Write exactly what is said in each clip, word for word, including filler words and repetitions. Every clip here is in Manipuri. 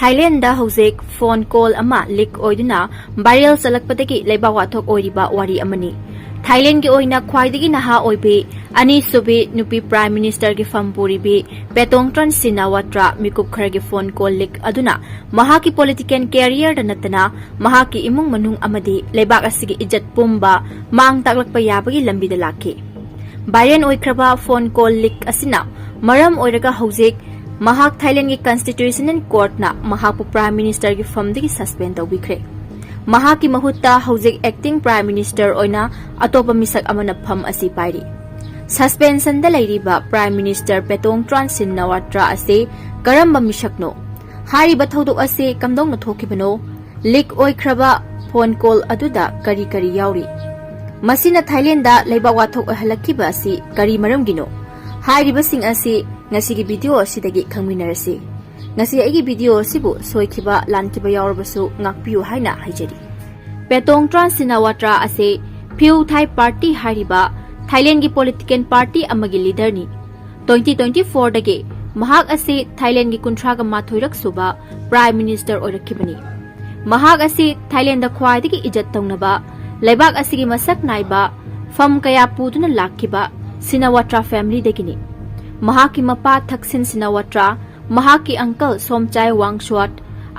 ꯊꯥꯏꯂꯦꯟꯗ ꯍꯧꯖꯤꯛ ꯐꯣꯟ ꯀꯣꯜ ꯑꯃ ꯂꯤꯛ ꯑꯣꯏꯗꯨꯅ ꯚꯥꯏꯔꯦꯜ ꯆꯠꯂꯛꯄꯗꯒꯤ ꯂꯩꯕꯥꯛ ꯋꯥꯊꯣꯛ ꯑꯣꯏꯔꯤꯕ ꯋꯥꯔꯤ ꯑꯃꯅꯤ꯫ ꯊꯥꯏꯂꯦꯟꯒꯤ ꯑꯣꯏꯅ ꯈ꯭ꯋꯥꯏꯗꯒꯤ ꯅꯍꯥ ꯑꯣꯏꯕꯤ ꯑꯅꯤꯁꯨꯕꯤ ꯅꯨꯄꯤ ꯄ꯭ꯔꯥꯏꯝ ꯃꯤꯅꯤꯁꯇꯔꯒꯤ ꯐꯝ ꯄꯨꯔꯤꯕꯤ ꯄꯦꯇꯣꯡꯇ꯭ꯔꯥꯟ ꯁꯤꯅꯥꯋꯥꯇ꯭ꯔꯥ ꯃꯤꯀꯨꯞ ꯈꯔꯒꯤ ꯐꯣꯟ ꯀꯣꯜ ꯂꯤꯛ ꯑꯗꯨꯅ ꯃꯍꯥꯛꯀꯤ ꯄꯣꯂꯤꯇꯤꯀꯦꯜ ꯀꯦꯔꯤꯌꯔꯗ ꯅꯠꯇꯅ ꯃꯍꯥꯛꯀꯤ ꯏꯃꯨꯡ ꯃꯅꯨꯡ ꯑꯃꯗꯤ ꯂꯩꯕꯥꯛ ꯑꯁꯤꯒꯤ ꯏꯖꯠ ꯄꯨꯝꯕ ꯃꯥꯡ ꯇꯥꯛꯂꯛꯄ ꯌꯥꯕꯒꯤ ꯂꯝꯕꯤꯗ ꯂꯥꯛꯈꯤ꯫ ꯚꯥꯏꯔꯦꯜ ꯑꯣꯏꯈ꯭ꯔꯕ ꯐꯣꯟ ꯀꯣꯜ ꯂꯤꯛ ꯑꯁꯤꯅ ꯃꯔꯝ ꯑꯣꯏꯔꯒ ꯍꯧꯖꯤꯛ ꯃꯍꯥꯛ ꯊꯥꯏꯂꯦꯟꯒꯤ ꯀꯟꯁꯇꯤꯇ꯭ꯌꯨꯁꯅꯦꯜ ꯀꯣꯔꯠꯅ ꯃꯍꯥꯛꯄꯨ ꯄ꯭ꯔꯥꯏꯝ ꯃꯤꯅꯤꯁꯇꯔꯒꯤ ꯐꯝꯗꯒꯤ ꯁꯁꯄꯦꯟ ꯇꯧꯕꯤꯈ꯭ꯔꯦ꯫ ꯃꯍꯥꯛꯀꯤ ꯃꯍꯨꯠꯇ ꯍꯧꯖꯤꯛ ꯑꯦꯛꯇꯤꯡ ꯄ꯭ꯔꯥꯏꯝ ꯃꯤꯅꯤꯁꯇꯔ ꯑꯣꯏꯅ ꯑꯇꯣꯞꯄ ꯃꯤꯁꯛ ꯑꯃꯅ ꯐꯝ ꯑꯁꯤ ꯄꯥꯏꯔꯤ꯫ ꯁꯁꯄꯦꯟꯁꯟꯗ ꯂꯩꯔꯤꯕ ꯄ꯭ꯔꯥꯏꯝ ꯃꯤꯅꯤꯁꯇꯔ ꯄꯦꯇꯣꯡꯇ꯭ꯔꯥꯟ ꯁꯤꯟꯅꯋꯥꯇ꯭ꯔꯥ ꯑꯁꯤ ꯀꯔꯝꯕ ꯃꯤꯁꯛꯅꯣ? ꯍꯥꯏꯔꯤꯕ ꯊꯧꯗꯣꯛ ꯑꯁꯤ ꯀꯝꯗꯧꯅ ꯊꯣꯛꯈꯤꯕꯅꯣ? ꯂꯤꯛ ꯑꯣꯏꯈ꯭ꯔꯕ ꯐꯣꯟ ꯀꯣꯜ ꯑꯗꯨꯗ ꯀꯔꯤ ꯀꯔꯤ ꯌꯥꯎꯔꯤ? ꯃꯁꯤꯅ ꯊꯥꯏꯂꯦꯟꯗ ꯂꯩꯕꯥꯛ ꯋꯥꯊꯣꯛ ꯑꯣꯏꯍꯜꯂꯛꯈꯤꯕ ꯑꯁꯤ ꯀꯔꯤ ꯃꯔꯝꯒꯤꯅꯣ? ꯍꯥꯏꯔꯤꯕꯁꯤꯡ ꯑꯁꯤ ꯉꯁꯤꯒꯤ ꯚꯤꯗꯤꯑꯣ ꯑꯁꯤꯗꯒꯤ ꯈꯪꯃꯤꯟꯅꯔꯁꯤ꯫ ꯉꯁꯤ ꯑꯩꯒꯤ ꯚꯤꯗꯤꯑꯣ ꯑꯁꯤꯕꯨ ꯁꯣꯏꯈꯤꯕ ꯂꯥꯟꯈꯤꯕ ꯌꯥꯎꯔꯕꯁꯨ ꯉꯥꯛꯄꯤꯌꯨ ꯍꯥꯏꯅ ꯍꯥꯏꯖꯔꯤ꯫ ꯄꯦꯇꯣꯡꯇ꯭ꯔꯥꯟ ꯁꯤꯅꯥꯋꯥꯇ꯭ꯔꯥ ꯑꯁꯤ ꯐꯤꯎ ꯊꯥꯏ ꯄꯥꯔꯇꯤ ꯍꯥꯏꯔꯤꯕ ꯊꯥꯏꯂꯦꯟꯒꯤ ꯄꯣꯂꯤꯇꯤꯀꯦꯜ ꯄꯥꯔꯇꯤ ꯑꯃꯒꯤ ꯂꯤꯗꯔꯅꯤ꯫ ꯇ꯭ꯋꯦꯟꯇꯤ ꯇ꯭ꯋꯦꯟꯇꯤ ꯐꯣꯔꯗꯒꯤ ꯃꯍꯥꯛ ꯑꯁꯤ ꯊꯥꯏꯂꯦꯟꯒꯤ ꯀꯨꯟꯊ꯭ꯔꯥꯒ ꯃꯥꯊꯣꯏꯔꯛ ꯁꯨꯕ ꯄ꯭ꯔꯥꯏꯝ ꯃꯤꯅꯤꯁꯇꯔ ꯑꯣꯏꯔꯛꯈꯤꯕꯅꯤ꯫ ꯃꯍꯥꯛ ꯑꯁꯤ ꯊꯥꯏꯂꯦꯟꯗ ꯈ꯭ꯋꯥꯏꯗꯒꯤ ꯏꯖꯠ ꯇꯧꯅꯕ, ꯂꯩꯕꯥꯛ ꯑꯁꯤꯒꯤ ꯃꯁꯛ ꯅꯥꯏꯕ ꯐꯝ ꯀꯌꯥ ꯄꯨꯗꯨꯅ ꯂꯥꯛꯈꯤꯕ ꯁꯤꯅꯥꯋꯥꯇ꯭ꯔꯥ ꯐꯦꯃꯤꯂꯤꯗꯒꯤꯅꯤ꯫ ꯃꯍꯥꯛꯀꯤ ꯃꯄꯥ ꯊꯛꯁꯤꯟ ꯁꯤꯅꯥꯋꯥꯇ꯭ꯔꯥ, ꯃꯍꯥꯛꯀꯤ ꯑꯪꯀꯜ ꯁꯣꯝꯆꯥꯏ ꯋꯥꯡꯁ꯭ꯋꯥꯠ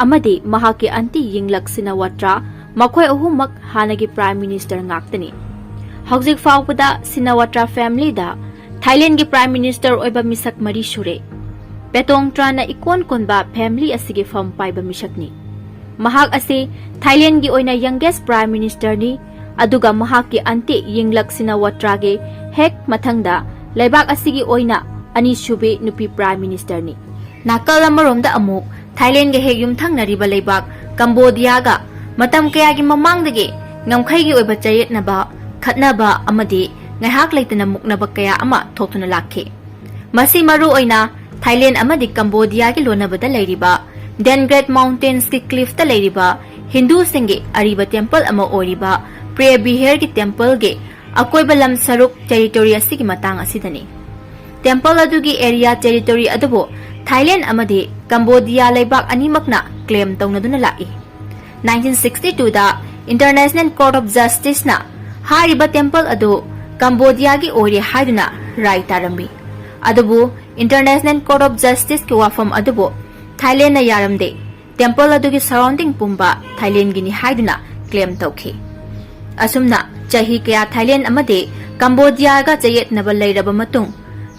ꯑꯃꯗꯤ ꯃꯍꯥꯛꯀꯤ ꯑꯟꯇꯤ ꯌꯤꯡꯂꯛ ꯁꯤꯅꯥꯋꯥꯇ꯭ꯔꯥ, ꯃꯈꯣꯏ ꯑꯍꯨꯝꯃꯛ ꯍꯥꯟꯅꯒꯤ ꯄ꯭ꯔꯥꯏꯝ ꯃꯤꯅꯤꯁꯇꯔ ꯉꯥꯛꯇꯅꯤ꯫ ꯍꯧꯖꯤꯛ ꯐꯥꯎꯕꯗ ꯁꯤꯅꯥꯋꯥꯇ꯭ꯔꯥ ꯐꯦꯃꯤꯂꯤꯗ ꯊꯥꯏꯂꯦꯟꯒꯤ ꯄ꯭ꯔꯥꯏꯝ ꯃꯤꯅꯤꯁꯇꯔ ꯑꯣꯏꯕ ꯃꯤꯁꯛ ꯃꯔꯤ ꯁꯨꯔꯦ꯫ ꯄꯦꯇꯣꯡꯇ꯭ꯔꯥꯟꯅ ꯏꯀꯣꯟ ꯀꯣꯟꯕ ꯐꯦꯃꯤꯂꯤ ꯑꯁꯤꯒꯤ ꯐꯝ ꯄꯥꯏꯕ ꯃꯤꯁꯛꯅꯤ꯫ ꯃꯍꯥꯛ ꯑꯁꯤ ꯊꯥꯏꯂꯦꯟꯒꯤ ꯑꯣꯏꯅ ꯌꯪꯒꯦꯁ ꯄ꯭ꯔꯥꯏꯝ ꯃꯤꯅꯤꯁꯇꯔꯅꯤ, ꯑꯗꯨꯒ ꯃꯍꯥꯛꯀꯤ ꯑꯟꯇꯤ ꯌꯤꯡꯂꯛ ꯁꯤꯅꯥꯋꯥꯇ꯭ꯔꯥꯒꯤ ꯍꯦꯛ ꯃꯊꯪꯗ ꯂꯩꯕꯥꯛ ꯑꯁꯤꯒꯤ ꯑꯣꯏꯅ ꯑꯅꯤꯁꯨꯕꯤ ꯅꯨꯄꯤ ꯄ꯭ꯔꯥꯏꯝ ꯃꯤꯅꯤꯁꯇꯔꯅꯤ꯫ ꯅꯥꯀꯜ ꯑꯃꯔꯣꯝꯗ ꯑꯃꯨꯛ ꯊꯥꯏꯂꯦꯟꯒ ꯍꯦꯛ ꯌꯨꯝꯊꯪꯅꯔꯤꯕ ꯂꯩꯕꯥꯛ ꯀꯝꯕꯣꯗꯤꯌꯥꯒ ꯃꯇꯝ ꯀꯌꯥꯒꯤ ꯃꯃꯥꯡꯗꯒꯤ ꯉꯝꯈꯩꯒꯤ ꯑꯣꯏꯕ ꯆꯌꯦꯠꯅꯕ, ꯈꯠꯅꯕ ꯑꯃꯗꯤ ꯉꯥꯏꯍꯥꯛ ꯂꯩꯇꯅ ꯃꯨꯛꯅꯕ ꯀꯌꯥ ꯑꯃ ꯊꯣꯛꯇꯨꯅ ꯂꯥꯛꯈꯤ꯫ ꯃꯁꯤ ꯃꯔꯨ ꯑꯣꯏꯅ ꯊꯥꯏꯂꯦꯟ ꯑꯃꯗꯤ ꯀꯝꯕꯣꯗꯤꯌꯥꯒꯤ ꯂꯣꯟꯅꯕꯗ ꯂꯩꯔꯤꯕ ꯗꯦꯟꯒ꯭ꯔꯦꯠ ꯃꯥꯎꯟꯇꯦꯟꯁꯀꯤ ꯀ꯭ꯂꯤꯐꯇ ꯂꯩꯔꯤꯕ ꯍꯤꯟꯗꯨꯁꯤꯡꯒꯤ ꯑꯔꯤꯕ ꯇꯦꯝꯄꯜ ꯑꯃ ꯑꯣꯏꯔꯤꯕ ꯄ꯭ꯔꯦ ꯕꯤꯍꯦꯔꯒꯤ ꯇꯦꯝꯄꯜꯒꯤ ꯑꯀꯣꯏꯕ ꯂꯝ ꯁꯔꯨꯛ ꯇꯦꯔꯤꯇꯣꯔꯤ ꯑꯁꯤꯒꯤ ꯃꯇꯥꯡ ꯑꯁꯤꯗꯅꯤ꯫ ꯇꯦꯝꯄꯜ ꯑꯗꯨꯒꯤ ꯑꯦꯔꯤꯌꯥ ꯇꯦꯔꯤꯇꯣꯔꯤ ꯑꯗꯨꯕꯨ ꯊꯥꯏꯂꯦꯟ ꯑꯃꯗꯤ ꯀꯝꯕꯣꯗꯤꯌꯥ ꯂꯩꯕꯥꯛ ꯑꯅꯤꯃꯛꯅ claim ꯇꯧꯅꯗꯨꯅ ꯂꯥꯛꯏ꯫ Nineteen sixty two the International Court of Justice ꯅ ꯍꯥꯏꯔꯤꯕ temple ꯑꯗꯨ ꯀꯝꯕꯣꯗꯤꯌꯥꯒꯤ ꯑꯣꯏꯔꯦ ꯍꯥꯏꯗꯨꯅ ꯔꯥꯏ ꯇꯥꯔꯝꯃꯤ꯫ ꯑꯗꯨꯕꯨ International Court of Justice ꯀꯤ ꯋꯥꯐꯝ ꯑꯗꯨꯕꯨ ꯊꯥꯏꯂꯦꯟꯅ ꯌꯥꯔꯝꯗꯦ꯫ Temple ꯑꯗꯨꯒꯤ surrounding ꯄꯨꯝꯕ ꯊꯥꯏꯂꯦꯟꯒꯤꯅꯤ ꯍꯥꯏꯗꯨꯅ claim ꯇꯧꯈꯤ꯫ ꯑꯁꯨꯝꯅ ꯆꯍꯤ ꯀꯌꯥ ꯊꯥꯏꯂꯦꯟ ꯑꯃꯗꯤ ꯀꯝꯕꯣꯗꯤꯌꯥꯒ ꯆꯌꯦꯠꯅꯕ ꯂꯩꯔꯕ ꯃꯇꯨꯡ,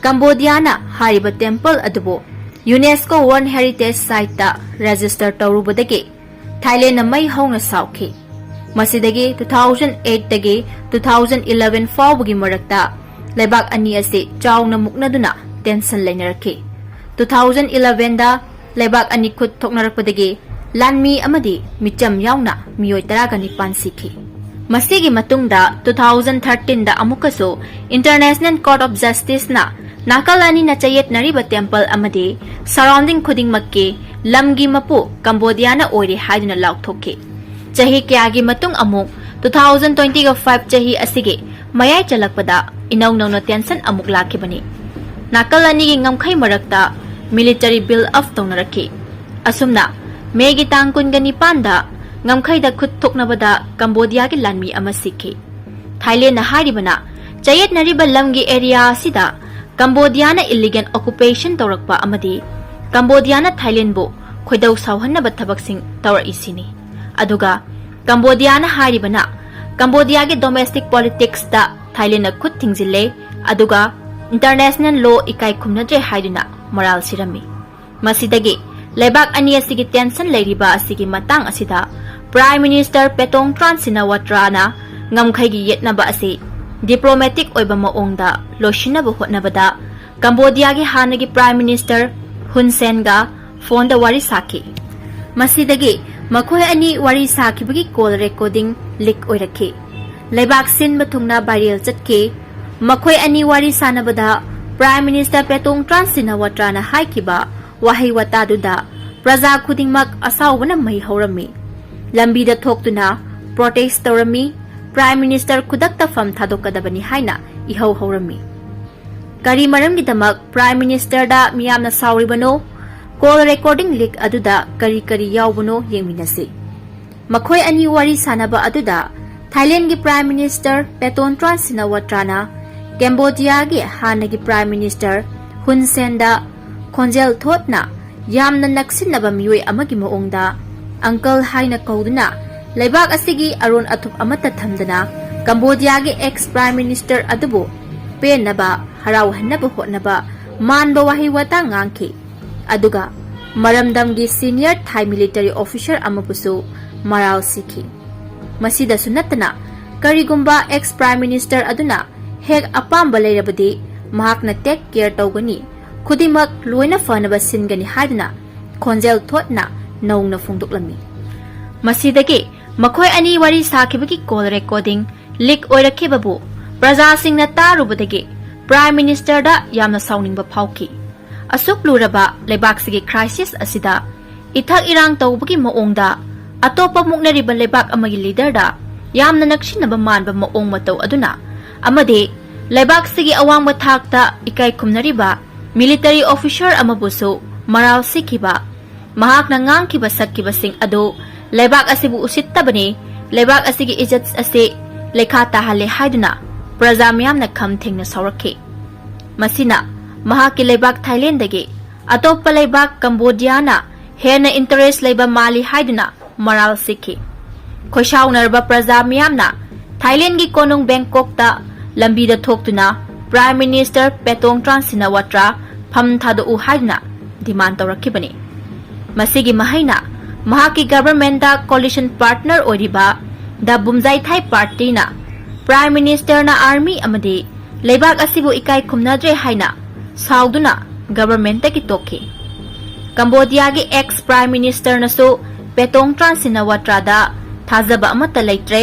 ꯀꯝꯕꯣꯗꯤꯌꯥꯅ ꯍꯥꯏꯔꯤꯕ temple ꯑꯗꯨꯕꯨ UNESCO World Heritage Site ꯇ register ꯇꯧꯔꯨꯕꯗꯒꯤ ꯊꯥꯏꯂꯦꯟꯅ ꯃꯩ ꯍꯧꯅ ꯁꯥꯎꯈꯤ꯫ ꯃꯁꯤꯗꯒꯤ two thousand eight ꯇꯒꯤ two thousand eleven ꯐꯥꯎꯕꯒꯤ ꯃꯔꯛꯇ ꯂꯩꯕꯥꯛ ꯑꯅꯤ ꯑꯁꯤ ꯆꯥꯎꯅ ꯃꯨꯛꯅꯗꯨꯅ tension ꯂꯩꯅꯔꯛꯈꯤ꯫ Two thousand eleven ꯗ ꯂꯩꯕꯥꯛ ꯑꯅꯤ ꯈꯨꯠ ꯊꯣꯛꯅꯔꯛꯄꯗꯒꯤ ꯂꯥꯟꯃꯤ ꯑꯃꯗꯤ ꯃꯤꯆꯝ ꯌꯥꯎꯅ ꯃꯤꯑꯣꯏ ꯇꯔꯥꯒ ꯅꯤꯄꯥꯟ ꯁꯤꯈꯤ꯫ ꯃꯁꯤꯒꯤ ꯃꯇꯨꯡꯗ two thousand thirteen ꯗ ꯑꯃꯨꯛꯀꯁꯨ International Court of Justice ꯅ ꯅꯥꯀꯜ ꯑꯅꯤꯅ ꯆꯌꯦꯠꯅꯔꯤꯕ temple ꯑꯃꯗꯤ surrounding ꯈꯨꯗꯤꯡꯃꯛꯀꯤ ꯂꯝꯒꯤ ꯃꯄꯨ ꯀꯝꯕꯣꯗꯤꯌꯥꯅ ꯑꯣꯏꯔꯦ ꯍꯥꯏꯗꯨꯅ ꯂꯥꯎꯊꯣꯛꯈꯤ꯫ ꯆꯍꯤ ꯀꯌꯥꯒꯤ ꯃꯇꯨꯡ ꯑꯃꯨꯛ two thousand twenty five ꯆꯍꯤ ꯑꯁꯤꯒꯤ ꯃꯌꯥꯏ ꯆꯜꯂꯛꯄꯗ ꯏꯅꯧ ꯅꯧꯅ tension ꯑꯃꯨꯛ ꯂꯥꯛꯈꯤꯕꯅꯤ꯫ ꯅꯥꯀꯜ ꯑꯅꯤꯒꯤ ꯉꯝꯈꯩ ꯃꯔꯛꯇ military build up ꯇꯧꯅꯔꯛꯈꯤ꯫ ꯑꯁꯨꯝꯅ ꯃꯦꯒꯤ ꯇꯥꯡ ꯀꯨꯟꯒ ꯅꯤꯄꯥꯟꯗ ꯉꯝꯈꯩꯗ ꯈꯨꯠ ꯊꯣꯛꯅꯕꯗ ꯀꯝꯕꯣꯗꯤꯌꯥꯒꯤ ꯂꯥꯟꯃꯤ ꯑꯃ ꯁꯤꯈꯤ꯫ ꯊꯥꯏꯂꯦꯟꯅ ꯍꯥꯏꯔꯤꯕꯅ ꯆꯌꯦꯠꯅꯔꯤꯕ ꯂꯝꯒꯤ area ꯑꯁꯤꯗ ꯀꯝꯕꯣꯗꯤꯌꯥꯅ illegal occupation ꯇꯧꯔꯛꯄ ꯑꯃꯗꯤ ꯀꯝꯕꯣꯗꯤꯌꯥꯅ ꯊꯥꯏꯂꯦꯟꯕꯨ ꯈꯣꯏꯗꯧ ꯁꯥꯎꯍꯟꯅꯕ ꯊꯕꯛꯁꯤꯡ ꯇꯧꯔꯛꯏꯁꯤꯅꯤ꯫ ꯑꯗꯨꯒ ꯀꯝꯕꯣꯗꯤꯌꯥꯅ ꯍꯥꯏꯔꯤꯕꯅ ꯀꯝꯕꯣꯗꯤꯌꯥꯒꯤ domestic politics ꯇ ꯊꯥꯏꯂꯦꯟꯅ ꯈꯨꯠ ꯊꯤꯡꯖꯤꯜꯂꯦ, ꯑꯗꯨꯒ international law ꯏꯀꯥꯏ ꯈꯨꯝꯅꯗ꯭ꯔꯦ ꯍꯥꯏꯗꯨꯅ ꯃꯔꯥꯜ ꯁꯤꯔꯝꯃꯤ꯫ ꯃꯁꯤꯗꯒꯤ ꯂꯩꯕꯥꯛ ꯑꯅꯤ ꯑꯁꯤꯒꯤ tension ꯂꯩꯔꯤꯕ ꯑꯁꯤꯒꯤ ꯃꯇꯥꯡ ꯑꯁꯤꯗ Prime Minister Petongtran Shinawatra ꯅ ꯉꯝꯈꯩꯒꯤ ꯌꯦꯠꯅꯕ ꯑꯁꯤ diplomatic ꯑꯣꯏꯕ ꯃꯑꯣꯡꯗ ꯂꯣꯏꯁꯤꯟꯅꯕ ꯍꯣꯠꯅꯕꯗ ꯀꯝꯕꯣꯗꯤꯌꯥꯒꯤ ꯍꯥꯟꯅꯒꯤ Prime Minister Hun Sen ꯒ phone ꯗ ꯋꯥꯔꯤ ꯁꯥꯈꯤ꯫ ꯃꯁꯤꯗꯒꯤ ꯃꯈꯣꯏ ꯑꯅꯤ ꯋꯥꯔꯤ ꯁꯥꯈꯤꯕꯒꯤ call recording leak ꯑꯣꯏꯔꯛꯈꯤ꯫ ꯂꯩꯕꯥꯛ ꯁꯤꯟꯕ ꯊꯨꯡꯅ viral ꯆꯠꯈꯤ꯫ ꯃꯈꯣꯏ ꯑꯅꯤ ꯋꯥꯔꯤ ꯁꯥꯟꯅꯕꯗ Prime Minister Petongtran Shinawatra ꯅ ꯍꯥꯏꯈꯤꯕ ꯋꯥꯍꯩ ꯋꯥꯇꯥꯗꯨꯗ ꯄ꯭ꯔꯖꯥ ꯈꯨꯗꯤꯡꯃꯛ ꯑꯁꯥꯎꯕꯅ ꯃꯩ ꯍꯧꯔꯝꯃꯤ꯫ ꯂꯝꯕꯤꯗ ꯊꯣꯛꯇꯨꯅ protest ꯇꯧꯔꯝꯃꯤ꯫ Prime Minister ꯈꯨꯗꯛꯇ ꯐꯝ ꯊꯥꯗꯣꯛꯀꯗꯕꯅꯤ ꯍꯥꯏꯅ ꯏꯍꯧ ꯍꯧꯔꯝꯃꯤ꯫ ꯀꯔꯤ ꯃꯔꯝꯒꯤꯗꯃꯛ Prime Ministerꯗ ꯃꯤꯌꯥꯝꯅ ꯁꯥꯎꯔꯤꯕꯅꯣ? Call recording leak ꯑꯗꯨꯗ ꯀꯔꯤ ꯀꯔꯤ ꯌꯥꯎꯕꯅꯣ ꯌꯦꯡꯃꯤꯟꯅꯁꯤ꯫ ꯃꯈꯣꯏ ꯑꯅꯤ ꯋꯥꯔꯤ ꯁꯥꯅꯕ ꯑꯗꯨꯗ Thailandꯒꯤ Prime Minister Paetongtarn Shinawatra ꯀꯦꯝꯕꯣꯗꯤꯌꯥꯒꯤ ꯍꯥꯟꯅꯒꯤ Prime Minister Hun Senꯗ ꯈꯣꯟꯖꯦꯜ ꯊꯣꯠꯅ ꯌꯥꯝꯅ ꯅꯛꯁꯤꯟꯅꯕ ꯃꯤꯑꯣꯏ ꯑꯃꯒꯤ ꯃꯑꯣꯡꯗ uncle ꯍꯥꯏꯅ ꯀꯧꯗꯨꯅ ꯂꯩꯕꯥꯛ ꯑꯁꯤꯒꯤ ꯑꯔꯣꯟ ꯑꯊꯨꯞ ꯑꯃꯠꯇ ꯊꯝꯗꯅ ꯀꯝꯕꯣꯗꯤꯌꯥꯒꯤ ex Prime Minister ꯑꯗꯨꯕꯨ ꯄꯦꯟꯅꯕ, ꯍꯔꯥꯎꯍꯟꯅꯕ ꯍꯣꯠꯅꯕ ꯃꯥꯟꯕ ꯋꯥꯍꯩ ꯋꯥꯇꯥ ꯉꯥꯡꯈꯤ꯫ ꯑꯗꯨꯒ ꯃꯔꯝꯗꯝꯒꯤ senior Thai military officer ꯑꯃꯕꯨꯁꯨ ꯃꯔꯥꯜ ꯁꯤꯈꯤ꯫ ꯃꯁꯤꯗꯁꯨ ꯅꯠꯇꯅ, ꯀꯔꯤꯒꯨꯝꯕ ex Prime Minister ꯑꯗꯨꯅ ꯍꯦꯛ ꯑꯄꯥꯝꯕ ꯂꯩꯔꯕꯗꯤ ꯃꯍꯥꯛꯅ take care ꯇꯧꯒꯅꯤ, ꯈꯨꯗꯤꯡꯃꯛ ꯂꯣꯏꯅ ꯐꯅꯕ ꯁꯤꯟꯒꯅꯤ ꯍꯥꯏꯗꯨꯅ ꯈꯣꯟꯖꯦꯜ ꯊꯣꯠꯅ ꯅꯧꯅ ꯐꯣꯡꯗꯣꯛꯂꯝꯃꯤ꯫ ꯃꯁꯤꯗꯒꯤ ꯃꯈꯣꯏ ꯑꯅꯤ ꯋꯥꯔꯤ ꯁꯥꯈꯤꯕꯒꯤ call recording leak ꯑꯣꯏꯔꯛꯈꯤꯕꯕꯨ ꯄ꯭ꯔꯖꯥꯁꯤꯡꯅ ꯇꯥꯔꯨꯕꯗꯒꯤ Prime Ministerꯗ ꯌꯥꯝꯅ ꯁꯥꯎꯅꯤꯡꯕ ꯐꯥꯎꯈꯤ꯫ ꯑꯁꯨꯛ ꯂꯨꯔꯕ ꯂꯩꯕꯥꯛꯁꯤꯒꯤ crisis ꯑꯁꯤꯗ ꯏꯊꯛ ꯏꯔꯥꯡ ꯇꯧꯕꯒꯤ ꯃꯑꯣꯡꯗ ꯑꯇꯣꯞꯄ ꯃꯨꯛꯅꯔꯤꯕ ꯂꯩꯕꯥꯛ ꯑꯃꯒꯤ leaderꯗ ꯌꯥꯝꯅ ꯅꯛꯁꯤꯟꯅꯕ ꯃꯥꯟꯕ ꯃꯑꯣꯡ ꯃꯇꯧ ꯑꯗꯨꯅ ꯑꯃꯗꯤ ꯂꯩꯕꯥꯛꯁꯤꯒꯤ ꯑꯋꯥꯡꯕ ꯊꯥꯛꯇ ꯏꯀꯥꯏ ꯈꯨꯝꯅꯔꯤꯕ military officer ꯑꯃꯕꯨꯁꯨ ꯃꯔꯥꯜ ꯁꯤꯈꯤꯕ, ꯃꯍꯥꯛꯅ ꯉꯥꯡꯈꯤꯕ ꯁꯛꯈꯤꯕꯁꯤꯡ ꯑꯗꯨ ꯂꯩꯕꯥꯛ ꯑꯁꯤꯕꯨ ꯎꯁꯤꯠꯇꯕꯅꯤ, ꯂꯩꯕꯥꯛ ꯑꯁꯤꯒꯤ ꯏꯖꯠ ꯑꯁꯤ ꯂꯩꯈꯥ ꯇꯥꯍꯜꯂꯦ ꯍꯥꯏꯗꯨꯅ ꯄ꯭ꯔꯖꯥ ꯃꯤꯌꯥꯝꯅ ꯈꯝ ꯊꯦꯡꯅ ꯁꯥꯎꯔꯛꯈꯤ꯫ ꯃꯁꯤꯅ ꯃꯍꯥꯛꯀꯤ ꯂꯩꯕꯥꯛ Thailandꯗꯒꯤ ꯑꯇꯣꯞꯄ ꯂꯩꯕꯥꯛ ꯀꯝꯕꯣꯗꯤꯌꯥꯅ ꯍꯦꯟꯅ interest ꯂꯩꯕ ꯃꯥꯜꯂꯤ ꯍꯥꯏꯗꯨꯅ ꯃꯔꯥꯜ ꯁꯤꯈꯤ꯫ ꯈꯣꯏꯁꯥꯎꯅꯔꯕ ꯄ꯭ꯔꯖꯥ ꯃꯤꯌꯥꯝꯅ Thailandꯒꯤ ꯀꯣꯅꯨꯡ ꯕꯦꯡꯀꯣꯛꯇ ꯂꯝꯕꯤꯗ ꯊꯣꯛꯇꯨꯅ Prime Minister Paetongtarn Shinawatra ꯐꯝ ꯊꯥꯗꯣꯛꯎ ꯍꯥꯏꯗꯨꯅ demand ꯇꯧꯔꯛꯈꯤꯕꯅꯤ꯫ ꯃꯁꯤꯒꯤ ꯃꯍꯩꯅ ꯃꯍꯥꯛꯀꯤ governmentꯇ coalition partner ꯑꯣꯏꯔꯤꯕ The Bumjaithai Partyꯅ Prime Ministerꯅ army ꯑꯃꯗꯤ ꯂꯩꯕꯥꯛ ꯑꯁꯤꯕꯨ ꯏꯀꯥꯏ ꯈꯨꯝꯅꯗ꯭ꯔꯦ ꯍꯥꯏꯅ ꯁꯥꯎꯗꯨꯅ governmentꯇꯒꯤ ꯇꯣꯛꯈꯤ꯫ ꯀꯝꯕꯣꯗꯤꯌꯥꯒꯤ ex Prime Ministerꯅꯁꯨ Paetongtarn Shinawatraꯗ ꯊꯥꯖꯕ ꯑꯃꯠꯇ ꯂꯩꯇ꯭ꯔꯦ,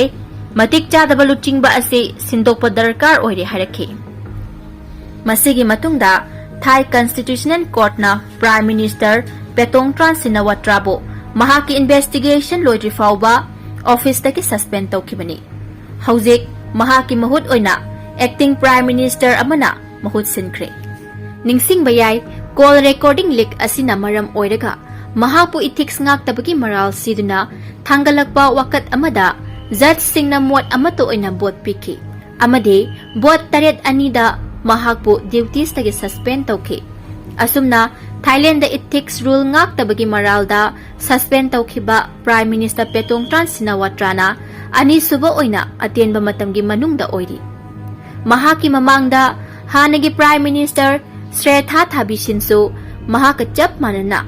ꯃꯇꯤꯛ ꯆꯥꯗꯕ ꯂꯨꯆꯤꯡꯕ ꯑꯁꯤ ꯁꯤꯟꯗꯣꯛꯄ ꯗꯔꯀꯥꯔ ꯑꯣꯏꯔꯦ ꯍꯥꯏꯔꯛꯈꯤ꯫ ꯃꯁꯤꯒꯤ ꯃꯇꯨꯡꯗ Thai Constitutional Courtꯅ Prime Minister Paetongtarn Shinawatraꯕꯨ ꯃꯍꯥꯛꯀꯤ investigation ꯂꯣꯏꯗ꯭ꯔꯤ ꯐꯥꯎꯕ officeꯇꯒꯤ suspend ꯇꯧꯈꯤꯕꯅꯤ꯫ ꯍꯧꯖꯤꯛ ꯃꯍꯥꯛꯀꯤ ꯃꯍꯨꯠ ꯑꯣꯏꯅ acting Prime Minister ꯑꯃꯅ ꯃꯍꯨꯠ ꯁꯤꯟꯈ꯭ꯔꯦ꯫ ꯅꯤꯡꯁꯤꯡꯕ ꯌꯥꯏ, call recording leak ꯑꯁꯤꯅ ꯃꯔꯝ ꯑꯣꯏꯔꯒ ꯃꯍꯥꯛꯄꯨ ethics ꯉꯥꯛꯇꯕꯒꯤ ꯃꯔꯥꯜ ꯁꯤꯗꯨꯅ ꯊꯥꯡꯒꯠꯂꯛꯄ ꯋꯥꯀꯠ ꯑꯃꯗ judgeꯁꯤꯡꯅ ꯃꯣꯠ ꯑꯃꯠꯇ ꯑꯣꯏꯅ vote ꯄꯤꯈꯤ ꯑꯃꯗꯤ vote ꯇꯔꯦꯠ ꯑꯅꯤꯗ ꯃꯍꯥꯛꯄꯨ dutiesꯇꯒꯤ suspend ꯇꯧꯈꯤ꯫ ꯑꯁꯨꯝꯅ ꯊꯥꯏꯂꯦꯟꯗ ethics rule ꯉꯥꯛꯇꯕꯒꯤ ꯃꯔꯥꯜꯗ suspend ꯇꯧꯈꯤꯕ Prime Minister Petongtran Shinawatra ꯑꯅꯤꯁꯨꯕ ꯑꯣꯏꯅ ꯑꯇꯦꯟꯕ ꯃꯇꯝꯒꯤ ꯃꯅꯨꯡꯗ ꯑꯣꯏꯔꯤ꯫ ꯃꯍꯥꯛꯀꯤ ꯃꯃꯥꯡꯗ ꯍꯥꯟꯅꯒꯤ Prime Minister Srettha Thabishinꯁꯨ ꯃꯍꯥꯛꯀ ꯆꯞ ꯃꯥꯟꯅꯅ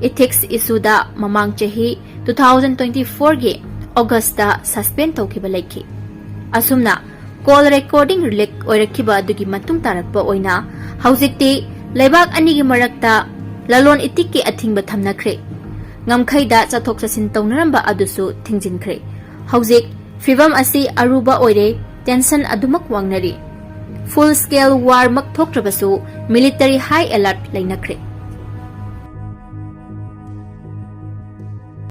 ethics issueꯗ ꯃꯃꯥꯡ ꯆꯍꯤ two thousand twenty fourꯒꯤ Augustꯇ suspend ꯇꯧꯈꯤꯕ ꯂꯩꯈꯤ꯫ ꯑꯁꯨꯝꯅ call recording leak ꯑꯣꯏꯔꯛꯈꯤꯕ ꯑꯗꯨꯒꯤ ꯃꯇꯨꯡ ꯇꯥꯔꯛꯄ ꯑꯣꯏꯅ ꯍꯧꯖꯤꯛꯇꯤ ꯂꯩꯕꯥꯛ ꯑꯅꯤꯒꯤ ꯃꯔꯛꯇ ꯂꯂꯣꯟ ꯏꯇꯤꯛꯀꯤ ꯑꯊꯤꯡꯕ ꯊꯝꯅꯈ꯭ꯔꯦ꯫ ꯉꯝꯈꯩꯗ ꯆꯠꯊꯣꯛ ꯆꯠꯁꯤꯟ ꯇꯧꯅꯔꯝꯕ ꯑꯗꯨꯁꯨ ꯊꯤꯡꯖꯤꯟꯈ꯭ꯔꯦ꯫ ꯍꯧꯖꯤꯛ ꯐꯤꯚꯝ ꯑꯁꯤ ꯑꯔꯨꯕ ꯑꯣꯏꯔꯦ, tension ꯑꯗꯨꯃꯛ ꯋꯥꯡꯅꯔꯤ꯫ Full scale warꯃꯛ ꯊꯣꯛꯇ꯭ꯔꯕꯁꯨ military high alert ꯂꯩꯅꯈ꯭ꯔꯦ꯫